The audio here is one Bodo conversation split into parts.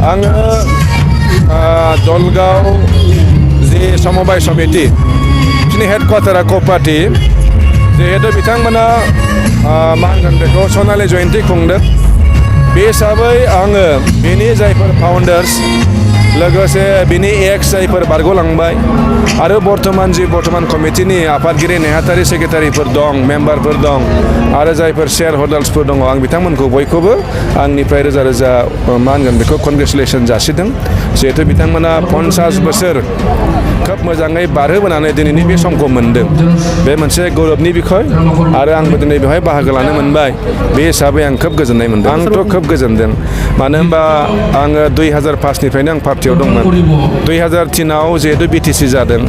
आङो दलगाव जे समबाय समिति बिनि हेडक्वार्टारा कपाटि जिहेतु बिथांमोना मा होनगोन बेखौ सनालि जयन्ती खुंदों बे हिसाबै आङो बेनि जायफोर फाउन्डार्स लोगोसे बिनि एक्स जायफोर बारग'लांबाय आरो बर्तमान कमिटिनि आफादगिरि नेहाथारि सेक्रेटारिफोर दं मेम्बारफोर दं आरो जायफोर शेयार हल्डार्सफोर दङ आं बिथांमोनखौ बयखौबो आंनिफ्राय रोजा रोजा मा होनगोन बेखौ कनग्रेचुलेसन जासिदों जिहेतु बिथांमोना 50 बोसोर खोब मोजाङै बारहोबोनानै दिनैनि बे समखौ मोनदों बे मोनसे गौरबनि बिखय आरो आंबो दिनै बेवहाय बाहागो लानो मोनबाय बे हिसाबै आं खोब गोजोननाय मोनदों आंथ' खोब गोजोनदों मानो होनबा आङो 2005निफ्रायनो आं पार्टियाव दंमोन 2003आव जिहेतु बिटिसि जादों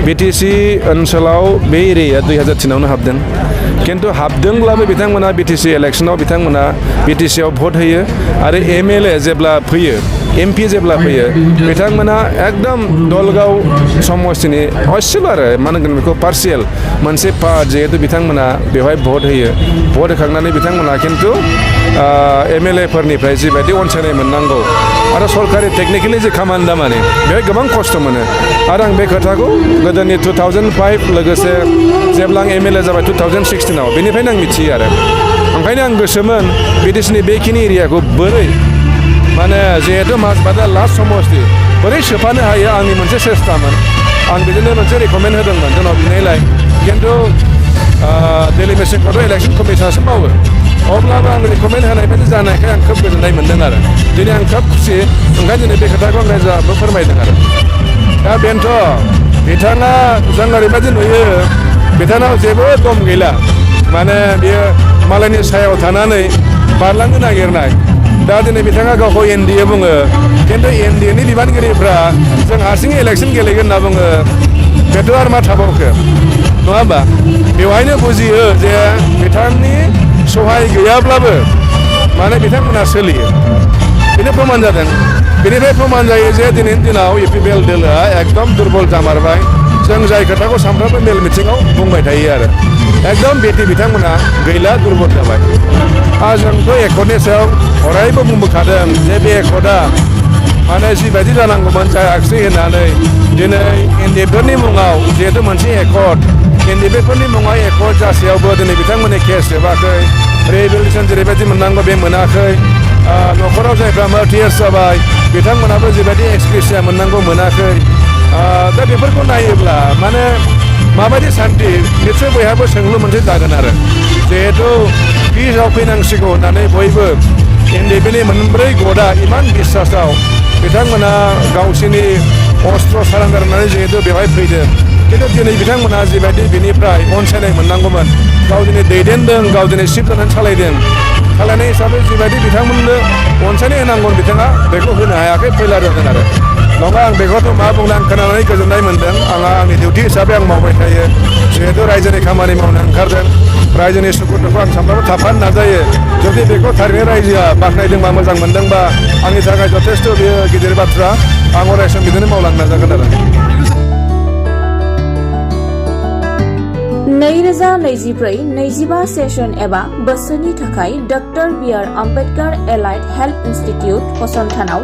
बिटिसि ओनसोलाव बे एरियाया 2003आवनो हाबदों किन्तु हाबदोंब्लाबो बिथांमोना बिटिसि इलेक्सनाव बिथांमोना बिटिसिआव भट होयो आरो एमएलए जेब्ला फैयो एमपि जेब्ला फैयो बिथांमोना एकदम दलगाव समस्तिनि हस्टेल आरो मा होनगोन बेखौ पार्सियेल मोनसे पार्ट जिहेतु बिथांमोना बेवहाय भट होयो भट होखांनानै बिथांमोना किन्तु एमएलएफोरनिफ्राय जिबायदि अनसायनाय मोननांगौ आरो सरकारि टेकनिकेलि जे खामानि दामानि बेवहाय गोबां खस्थ' मोनो आरो आं बे खोथाखौ गोदोनि 2005 लोगोसे जेब्ला आं एमएलए जाबाय 2016आव बेनिफ्रायनो आं मिथियो आरो ओंखायनो आं गोसोमोन बिटिसिनि बेखिनि एरियाखौ बोरै माने जिहेतु माजबादा लास्ट समस्ति बोरै सोफानो हायो आंनि मोनसे सेस्टामोन आं बिदिनो मोनसे रेकमेन्ड होदोंमोन जोंनाव बिनायलाय किन्तु दिल्ली मेसेंखौथ' इलेक्सन कमिसनासो मावो अब्लाबो आं रेकमेन्ड होनाय बायदि जानायखाय आं खोब गोजोननाय मोन्दों आरो दिनै आं खोब खुसि ओंखायनो दिनै बे खोथाखौ आं रायजोआबो फोरमायदों आरो दा बेनोथ' बिथाङा जों ओरैबायदि नुयो बिथांनाव जेबो दम गैला माने बियो मालायनि सायाव थानानै बारलांनो नागिरनाय दा दिनै बिथाङा गावखौ एनडिए बुङो किन्तु एनडिएनि बिबानगिरिफ्रा जों हारसिङै इलेक्सन गेलेगोन होनना बुङो बेथ' आरो मा थाबावखो नङा होमबा बेवहायनो बुजियो जे बिथांनि सहाय गैयाब्लाबो माने बिथांमोना सोलियो बेनो प्रमान जादों बेनिफ्राय प्रमान जायो जे दिनैनि दिनाव इउपिपिएल दोलोआ एकदम दुरबल जामारबाय जों जाय खोथाखौ सानफ्रोमबो मेल मिथिङाव बुंबाय थायो आरो एकदम बेटि बिथांमोना गैला दुरबल जाबाय जोंथ' एकर्डनि सायाव अरायबो बुंबोखादों जे बे एकर्डआ माने जिबायदि जानांगौमोन जायाखिसै होननानै दिनै एनडिएफोरनि मुङाव जिहेतु मोनसे एकर्ड एनडिएफोरनि मुङाव एकर्ड जासेयावबो दिनै बिथांमोननि केस जोबाखै रिहेबिलिटेसन जेरैबायदि मोननांगौ बे मोनाखै न'खराव जायफ्रा मार्टियार्स जाबाय बिथांमोनाबो जिबायदि एक्सग्रेसिया मोननांगौ मोनाखै दा बेफोरखौ नायोब्ला माने माबायदि सान्थि निस्सय बयहाबो सोंलु मोनसे जागोन आरो जिहेतु पिसआव फैनांसिगौ होननानै बयबो एनडिएफनि मोनब्रै गटआ इमान बिश्वासाव बिथांमोना गावसोरनि अस्त्र सारेन्डार होननानै जिहेतु बेवहाय फैदों किन्तु दिनै बिथांमोना जिबायदि बेनिफ्राय अनसायनाय मोननांगौमोन गाव दिनै दैदेनदों गाव दिनै सिफ जानानै सालायनाय हिसाबै जिबायदि बिथांमोननो अनसायनाय होनांगौ बिथाङा बेखौ होनो हायाखै फैलार जादों आरो नङा आं बेखौथ' मा बुंनो आं खोनानानै गोजोननाय मोन्दों आंनि डिउटि हिसाबै आं मावबाय थायो जिहेतु रायजोनि खामानि मावनो ओंखारदों रायजोनि सुखु दुखु आं सानफ्रोमबो थाफानो नाजायो जुदि बेखौ थारैनो रायजोआ बाख्नायदोंबा मोजां मोनदोंबा आंनि थाखाय जथेस्थ' बेयो गिदिर बाथ्रा आं अराय सम बिदिनो मावलांनो नाजागोन आरो 2024-25 सेसन एबा बोसोरनि थाखाय doctor B R. Ambedkar allied health institute फसंथानाव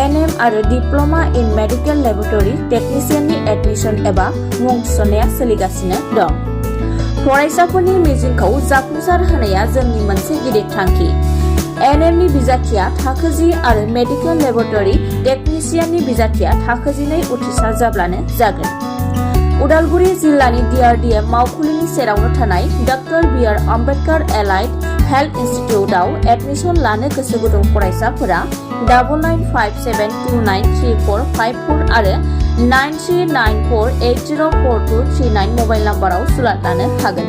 एनएम आरो डिप्ल'मा इन मेडिकेल लेबरेटरी टेक्निशियाननि एडमिशन एबा मुं थिसननाया सोलिगासिनो दं। फरायसाफोरनि मिजिंखौ जाफुंसार होनाया जोंनि मोनसे गिदिर थांखि। एनएमनि बिजाथिया थाखो 10 आरो मेडिकेल लेबरेटरी टेक्निशियाननि बिजाथिया थाखो 12 उथ्रिसार जाब्लानो जागोन। उदालगुरि जिल्लानि डिआरडिएम मावखुलिनि सेरावनो थानाय doctor B R. Ambedkar allied health इन्स्टिट्यूटआव admission लानो गोसो गुदुं फरायसाफोरा 9957293454 आरो 9394804239 मबाइल नाम्बाराव सुलाद लानो हागोन।